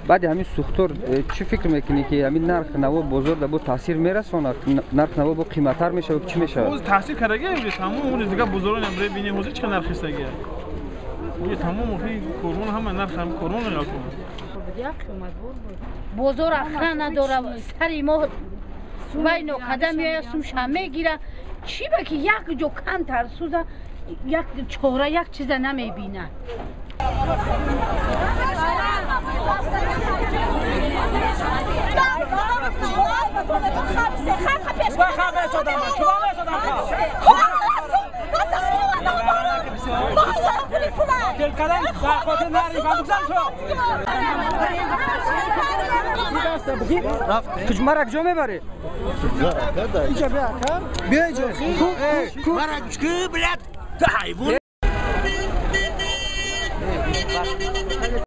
Баъди ҳамин сӯхтор чӣ фикр мекунӣ ки ҳамин нарх наво бозор дар бо таъсир мерасонад? Нарх наво бо қиматтар мешавад, чӣ мешавад? Ҳозир таъсир кардагия, тамом он дигар бозорон ҳам бинем ҳозир чӣ нарх истагия. Ҳозир тамом охи корвон ҳама нарх ҳам корвон меғалтонад. Бозор охрана надора, сари мо вай нокада меояд, сумша мегира. Чӣ ба ки як ҷо камтар сӯза, як чора як чиза намебинад. Ту мара куҷо мебарӣ?